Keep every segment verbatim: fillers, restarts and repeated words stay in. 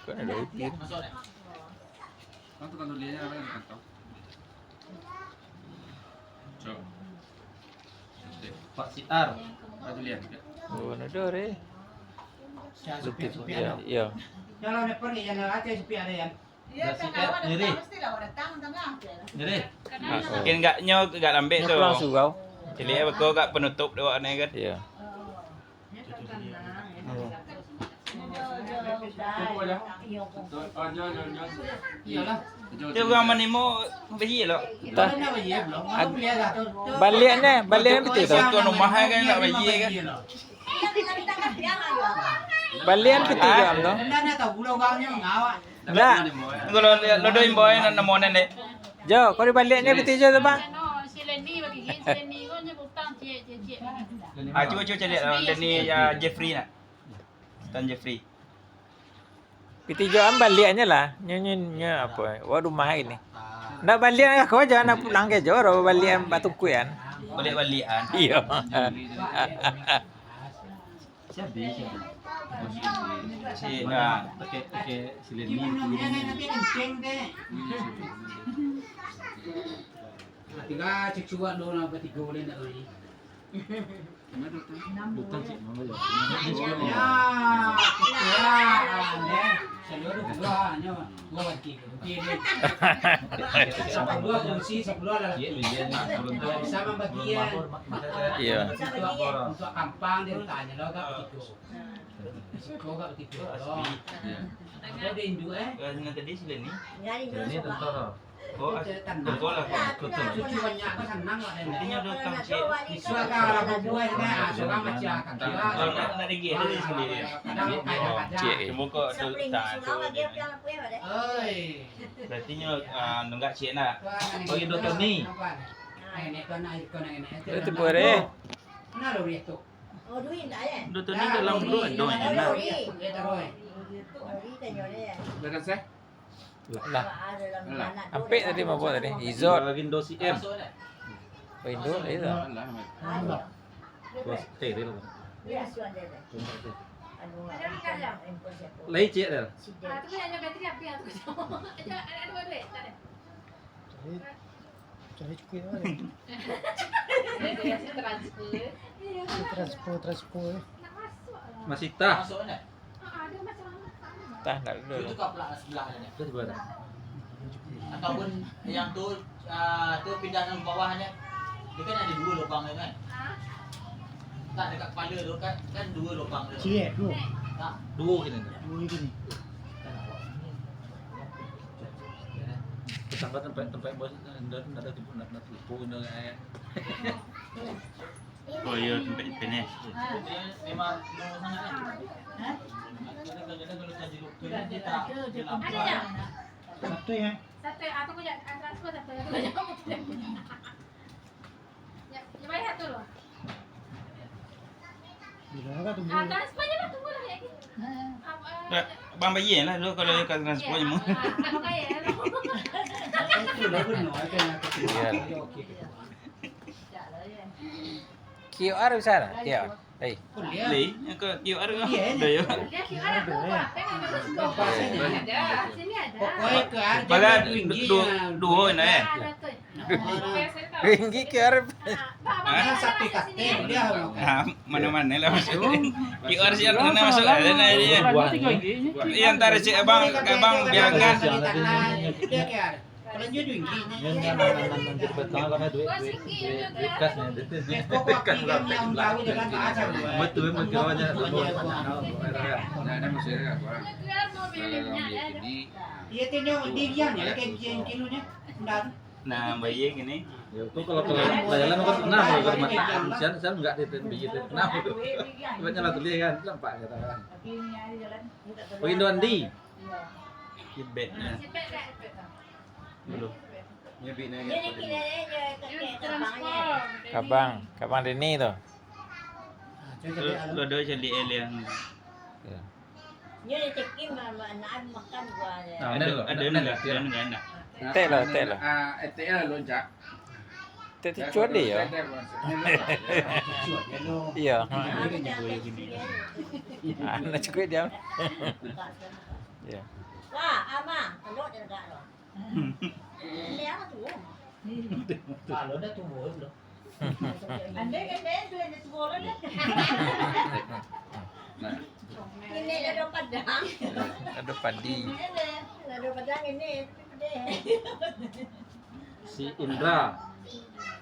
Kan ada utir. Masuk deh. Kan tukang tulisannya apa yang kantong? Cok. Pak Siar. Pak tulisan. Oh, ada deh. Ya, supir, supir, ya, ada. Iya. Kalau ada pergi, jangan ada supir ada, ya. Iya, Pak Siar, kan awak ngiri. Datang, mestilah awak datang, datang lah. Ngiri. Mungkin agak nyo, agak lambek tu. Nyo pulang surau. Ciliak beko agak penutup dek awak ni kan. Iya. Oh. Tu urang manimo bayi lo. Tah. Baliaknyo, baliaknyo pitih tu. Tuan rumah kan nak bayi kan. Baliaknyo pitih tu, Am, tu. Ndak. Kalau lo do imbau nan namo nenek. Jo, kau dibaliaknyo pitih jo tu, Bang. Ah, cubo, cubo caliak lah, Lenny, ya, Jeffrey nak. Tan Jeffrey. Pitih jo am baliaknyo lah. Nyo, nyo, nyo apo? Wak rumah gini. Ndak baliak ka ko jo, nak pulang ka jo, ro baliak batungkuian. Baliak-baliakan. Iyo. Siapa, siapa? Si, ah, pakai, pakai si Lenny. Tingga cucu awak do lah batigo buliah ndak bali. Utang cik mama yo. Ya, ketuaan, eh. Saluruh dua, nyo. Dua bagi. Bagi ni. Sapuluah kunci, sapuluah lah. Iya, iya, iya. Sama bagian. Iya. Untuk, untuk kampang dia tanya lo, agak batigo. Siko agak batigo lo. Iya. Ada indu, eh? Dengan tadi si Lenny. Lenny tentara. Oh, as-, betul lah, kok. Betul. Cucu banyak, apa senang kok, Dek? Intinya ada utang, Cik. Bisa kan, kalau bubuih, kan, ah, surang macam kan. Kalau nak, nak ringgit, ada sendiri. Kadang kayak Oh, aja. Cik. Cuma kok ada utang tu. Oi. Berarti nyo, ah, nunggak Cik nak. Tuan, Oh, Indo Tony. Tuan. Eh, nek tuan nak ikon nak enak. Itu boleh. Mana lo dia tu? Oh, duit tak, ya? Indo Tony dalam grup ada yang nak. Duit. Duit tak, oi? Duit tak, oi? Dah selesai? Lah. Ampek tadi mabok tadi. Izot. Lagi Indo C M. Oh, Indo, Indo. Alah, Mat. Bos, eh, dia lah. Lai cek dah. Ah, tu kan ada bateri habis lah tu. Ada, ada, ada duit, tak ada. Cari, cari cukup lah. Dia biasa transfer. Iya. Transfer, transfer. Nak masuk lah. Masih tah. Masuk mana? Tah, ndak dulu. Itu kapalak sebelah aja. Itu sebelah. Ataupun yang tu, ah, tu pindah ke bawah aja. Dia kan ada dua lubang dia kan? Ah. Tak, dekat kepala tu kan, kan dua lubang dia. Ciek, dua. Tak. Dua kena tu. Dua kena. Tetangga tempat, tempat bos, ndak, ndak ada tipu, ndak, ndak tipu, ndak, eh. Oh, iya, tempat finish. Satu ya? Satu ya, atau kau jangan transfer satu ya? Ya, ya, bayar satu loh. Ah, transfer je lah, tunggu lah, ya. Apa? Bang bayar lah dulu kalau dia transfer je mah. Iya. Q R bisa lah, Q R. Hei. Leh, yang ke Q R tu. Dah, ya. Dia Q R apa? Apa yang ada? Sini ada. Pokoknya Q R Padahal dua ringgit du-, lah. Dua nak, eh? Ringgit Q R. Nah, satu katil dia. Nah, mana-mana lah masuk. Q R siap kena masuk lah, sana dia. Iya, ntar cek abang, abang biarkan. Dia Q R. Kalau dia duit, Nyo, nyo, nyo, nyo, nyo, duit, duit, duit, duit kas nyo, duit, duit, duit kas lah, duit belanja. Betul, betul, banyak tu. Nah, ada masalah apa? Kalau orang duit ini, Iya, tu nyo, dia yang, ya, kayak yang kilo nyo. Bentar. Nah, bayar gini. Ya, tu kalau, kalau bayaran kan pernah, kalau ke rumah tak, sian, sian enggak dia, dia, dia pernah. Ibaratnya lah tulis kan, nampak kata kan. Tapi ini hari jalan, minta tolong. Oh, Indo Andi. Iya. Kibet, nah. Dulu. Nyo bik nyo. Kabang, kabang Deni tu. Lo, lo do caliak L yang. Ya. Nyo cekin ma-, ma-, nak makan buah. Nah, ada, ada, ada, ada. Tek lah, tek lah. Ah, tek lah lonjak. Tek tu cuan dia, ya? Iya. Ah, nak cukup dia. Ya. Wah, ama, elok je gak lo. Ini apa tu? Kalau dah tua, bro. Andai kan dia tu yang tua lah dah. Nah. Ini lado padang. Lado padi. Ini lado padang ini, tapi pedih. Si Indra.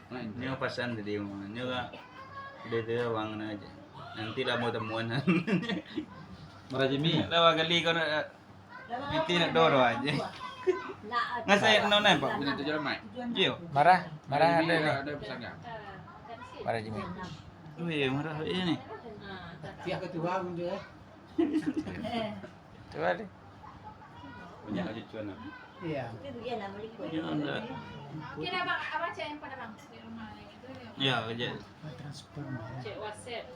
Nah, Indra. Nyo pasan tadi, nyo ka, dia tu abang na aja. Nanti lah mau temuan. Marajimi. Lah, kali kau nak Piti nak doro aja. Ngasai nono, Pak? Bini tu jalan, Mak. Iyo. Marah, marah ada ni. Ada pesan nggak? Marah Jimmy. Oh iya, marah ini. Pihak ketua pun tu, eh. Coba deh. Banyak aja cuan lah. Iya. Banyak anda. Oke dah, Bang. Abang cek yang pada, Bang. Di rumah lagi tu, ya. Ya, kerja. Transfer. Cek WhatsApp.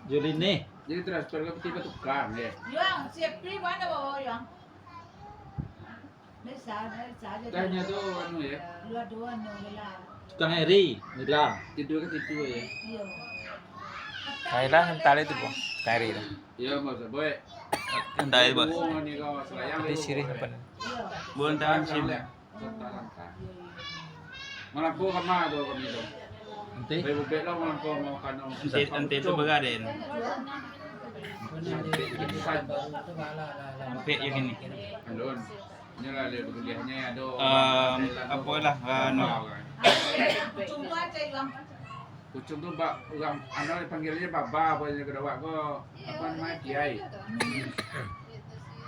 Juli ni. Jadi transfer ke tiba tukang, ya? Yang, siap beli mana bawa, Yang? Biasa, biasa aja. Tanya tu, anu, ya? Dua-dua, anu, je lah. Tukang Eri, Mila. Tidur ke tidur, ya? Iya. Kailah, entah itu, Bang. Tukang Eri dah. Iya, Bang, boy. Entah itu, Bang. Boy, ni kau selayang. Tapi dia sirih boy. Apa? Iya. Bukan tangan sini. Malampo kama tu kami tu. Enti? Bayi bubek lo malampo mau kano. Enti, enti tu bagaden. Sampai yang ini. Alun. Inilah dia kuliahnya ado. Em, apolah, anu. Cuma aja yang Kucung tu ba-, urang, anu, dipanggilnyo baba, apo nyo ka dawak ko, apo namo, kiai.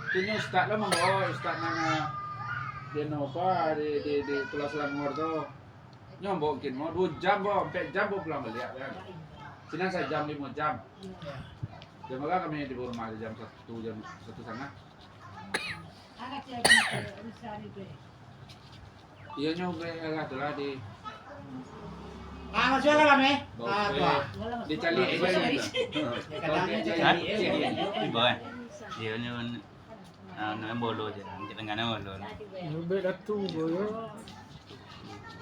Tu nyo ustaz lo manggawa, ustaz nan, di anu apo, di, di, di Pulau Selangor tu. Nyo manggawa mungkin mau duo jam, bo, ampek jam, bo, pulang baliak, kan. Sinan sajam, limo jam. Jam bara kami tibo rumah, jam satu, jam satu satangah. Iyo nyo be arah tu lah di. Ah, masuk dalam, eh? Ah, tu ah. Dicari, eh, kadang dicari, eh. Tibo, eh? Iyo nyo, ah, nyo bolo je. Nanti tengah nyo bolo. Yo, be datu, bo, yo.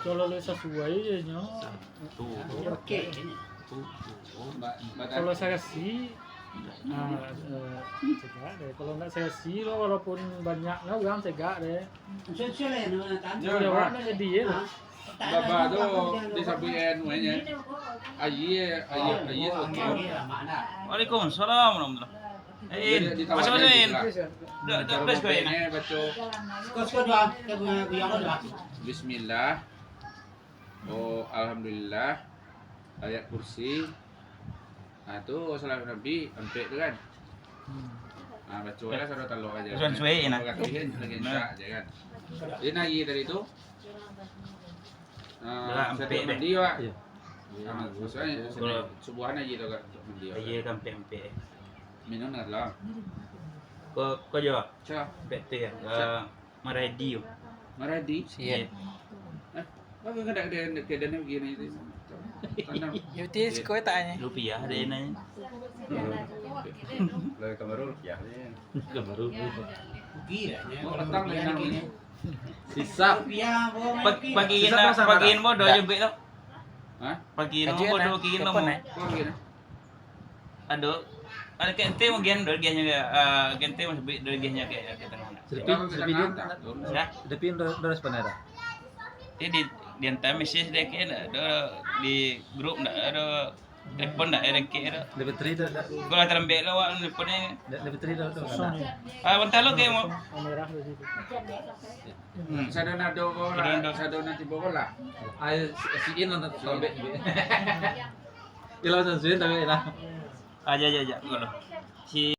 Kalau lai sasuai je nyo. Satu. Oke. Satu. Kalau sarasi, ah, eh, cegak deh. Kalau ndak sarasi lo, walaupun banyak lah urang cegak deh. Sudah, sudah lah, no, tak. Sudah, Pak. Jadi, ya. Baba tu disabuik anu nyo. Ayi, ayi, ayi tu. Waalaikumsalam warahmatullahi. Eh, In. Masuk, masuk, In. Dah, dah, please, kau, In. Baco. Suka-suka doa, kita punya buyang doa. Bismillah. Oh, alhamdulillah. Ayat kursi. Ah, tu salawat Nabi, ampek tu kan. Hmm. Ah, baco lah sado talok aja. Suan suai, nah. Lagi insya aja kan. Jadi, nagi tadi tu. Ah, ampek deh. Mandi, Pak. Iya. Ah, maksudnya, subuhan aja tu, Kak, mandi, Pak. Iya, ampek-ampek. Minum lah. Ko, ko jo. Ampek tu ya. Maradi yo. Maradi? Siap. Eh, apa kena ada, ada, ada lagi ni? Tanam. Yo, ti siko tak ni. Rupiah ada ni. Lah, kamar rupiah ni. Kamar rupiah. Rupiah ni. Oh, petang lagi ni. Sisa. Rupiah, bo, pagi, pagi. Sisa nak, pasang pagi barang. Mo doa jempek tu. Hah? Pagi ni mo doa kini mo. Telepon, eh? Pagi ni. Ado, ado kente mungkin dua giahnyo ke, ah, kente masih bit dua giahnyo ke, ke tengah nak. Sedepin, sedepin tu, ya? Sedepin do, do respon ada. Jadi, di, di antar mesej dek ke, ado di grup ndak, ado telepon ndak, ado ke, ado. Lebih teri dah, dah. Kalau terlembek lah, awak telepon ni. Dah, lebih teri dah, dah. Kosong, ya? Ah, bentar lo ke, mau. Merah di situ. Hmm. Sadonyo ado ko lah, sadonyo tibo ko lah. Ayo, si, si In lah, tak lembek. Ilau Samsudin tapi lah. Aja, aja, aja. Kalau si